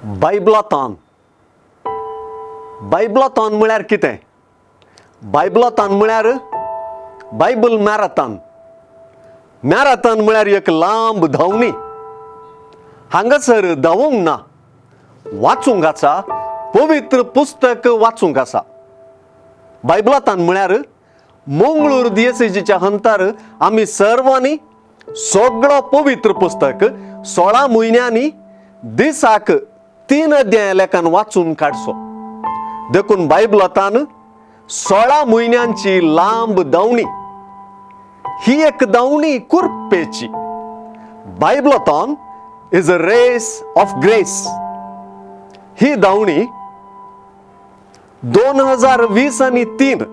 बायबलाथॉन. बायबलाथॉन म्हळ्यार कितें? बायबलाथॉन म्हळ्यार बायबल मॅराथॉन. मॅराथॉन म्हळ्यार एक लांब धांवणी. हांगासर धांवूंक ना, वाचूंक आसा, पवित्र पुस्तक वाचूंक आसा. बायबलाथॉन म्हळ्यार मंगळूर दियेसेजीच्या हंतार आमी सर्वांनी सगळो पवित्र पुस्तक 16 म्हयन्यांनी दिसाक 3 अध्याय लेखान वाचून काडचो. देखून बायबलाथॉन 16 म्हयन्यांची लांब धांवणी. ही एक धांवणी कुरपेची. Bibleathon is a race of grace. ही धांवणी 2020 आनी 3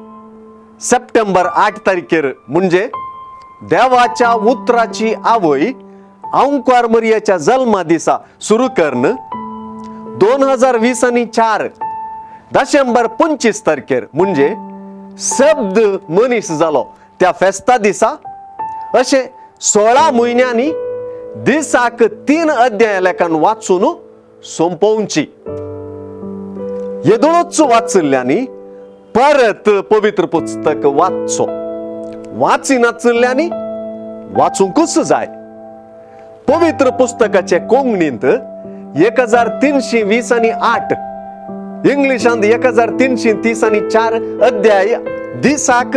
सप्टेंबर 8 तारखेर म्हणजे देवाच्या उतराची आवय अंकुर मरियाच्या जल्मा दिसा सुरू करून 2020 आनी 4 डिसेंबर 25 तारखेर म्हणजे शब्द मनीस जालो त्या फेस्ता दिसा अशें 16 म्हयन्यांनी दिसाक 3 अध्याय लेखान वाचून सोंपोवची. येदोळच वाचिल्ल्यांनी परत पवित्र पुस्तक वाचचो, वाचिनाशिल्ल्यांनी वाचूंकूच जाय. पवित्र पुस्तकाचे कोंकणींत 1320 आनी 8, इंग्लिशांत 1330 आनी 4 अध्याय दिसाक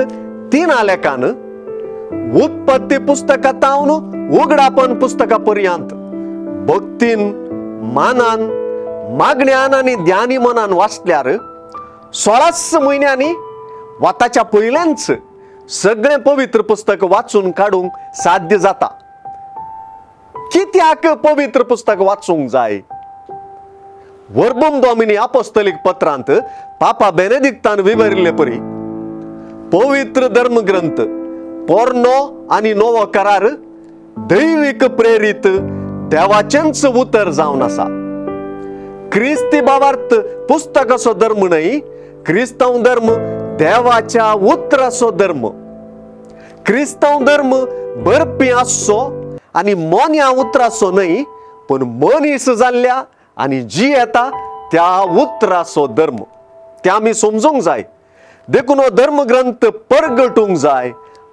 3 लेखान उत्पत्ती पुस्तकांतावन उगडापण पुस्तका पर्यंत भक्तीन, मानान, मागण्यान आनी ध्यानी मनान वाचल्यार 16 म्हयन्यांनी वा ताच्या पयलेंच सगळें पवित्र पुस्तक वाचून काडूंक साध्य जाता. कित्याक पवित्र पुस्तक वाचूंक जाय? वर्बम डॉमिनी अपोस्तलीक पत्रांत पापा बेनेदिक्तान विवरिल्ले परी पवित्र धर्मग्रंथ पोरनो आनी नवो करार दैवीक प्रेरीत देवाचेंच उतर जावन आसा. क्रिस्ती भावार्थ पुस्तकाचो धर्म न्हय, क्रिस्तांव धर्म देवाच्या उतराचो धर्म. क्रिस्तांव धर्म बरपी आसचो आनी मोन्या उतराचो न्हय, पूण मनीस जाल्ल्या आनी जी येता त्या उतराचो धर्म. ते आमी समजूंक जाय. देखून हो धर्मग्रंथ परगटूंक जाय,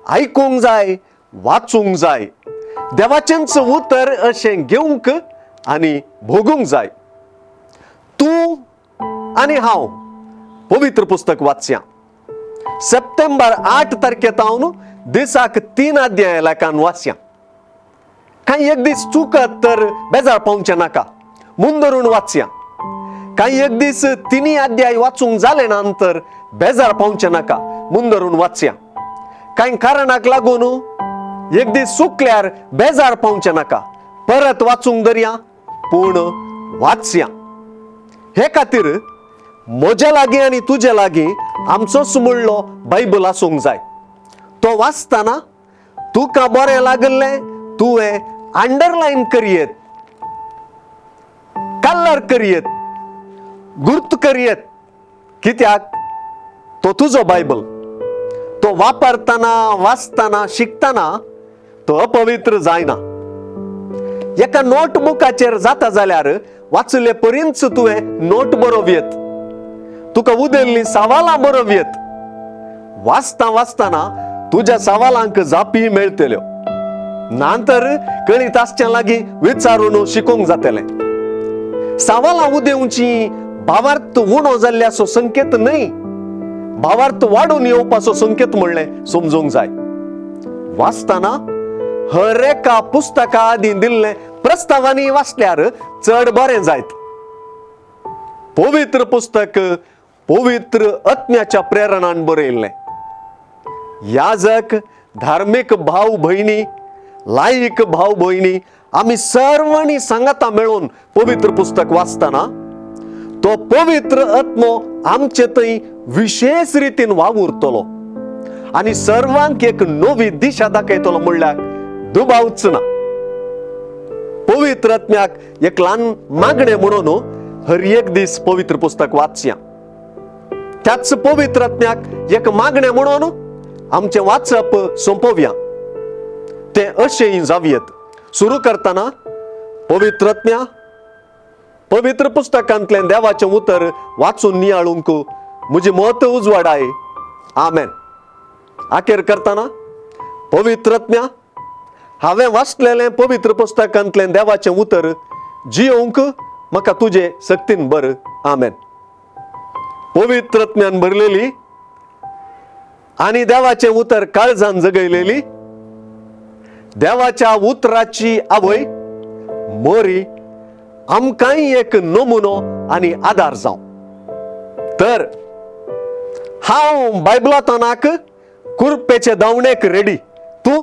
आयकूंक जाय, वाचूंक जाय, देवाचेंच उतर अशें घेवंक आनी भोगूंक जाय. तूं आनी हांव पवित्र पुस्तक वाचया. सप्टेंबर 8 तारखे तावन दिसाक 3 अध्याय लेखान वाचया. कांय एक दीस चुकत तर बेजार पावचें नाका, मुंदरून वाचया. कांय एक दीस 3 अध्याय वाचूंक जाले ना तर बेजार पावचें नाका, मुंदरून वाचया. कांय कारणाक लागून एक दीस चुकल्यार बेजार पावचें नाका, परत वाचूंक धरया, पूण वाचया. हे खातीर म्हज्या लागीं आनी तुजे लागीं आमचोच म्हणलो बायबल आसूंक जाय. तो वाचतना तुका बरें लागिल्लें तुवें अंडरलायन करयेत, कलर करयेत, गुर्त करयेत. कित्याक तो तुजो बायबल. तो वापरतना, वाचतना, शिकतना तो अपवित्र जायना. एका नोटबुकाचेर जाता जाल्यार वाचले परींच तुवें नोट बरोवयेत, तुका उदेल्ली सवालां बरोवयेत. वाचता वाचतना तुज्या सवालांक जापी मेळटल्यो, ना तर कळीत आसचें लागीं विचारून शिकूंक जातलें. सवालां उदेवची भावार्थ उणो जाल्ल्याचो संकेत न्हय, भावार्थ वाडून येवपाचो संकेत म्हणलें समजूंक जाय. वाचतना हर एका पुस्तका आदीं दिल्लें प्रस्तावांनी वाचल्यार चड बरें जायत. पवित्र पुस्तक पवित्र आत्म्याच्या प्रेरणान बरयल्लें. याजक, धार्मीक भाव भयणी, लायक भाव भयणी, आमी सर्वांनी सांगाता मेळून पवित्र पुस्तक वाचतना तो पवित्र आत्मो आमचे थंय विशेष रितीन वावुरतलो आनी सर्वांक एक नवी दिशा दाखयतलो म्हणल्यार दुबावच ना. पवित्र आत्म्याक एक ल्हान मागणें म्हणून हर एक दीस पवित्र पुस्तक वाचया. त्याच पवित्र आत्म्याक एक मागणें म्हणून आमचें वाचप सोंपोवया. तें अशेंय जावयेत. सुरू करतना, पवित्र आत्म्या, पवित्र पुस्तकांतलें देवाचें उतर वाचून नियाळूंक म्हजी मत उजवाडाय. आमेन. आखेर करतना पवित्रज्ञा, हांवें वाचलेलें पवित्र पुस्तकांतलें देवाचें उतर जियोवंक म्हाका तुजे सक्तीन बर. आमेन. पवित्रज्ञान भरलेली आनी देवाचें उतर काळजान जगयलेली देवाच्या उतराची आवय मोरी आमकांय एक नमुनो आनी आदार जावं. तर हांव बायबलातानाक कुरपेचे दावणेक रेडी. तूं?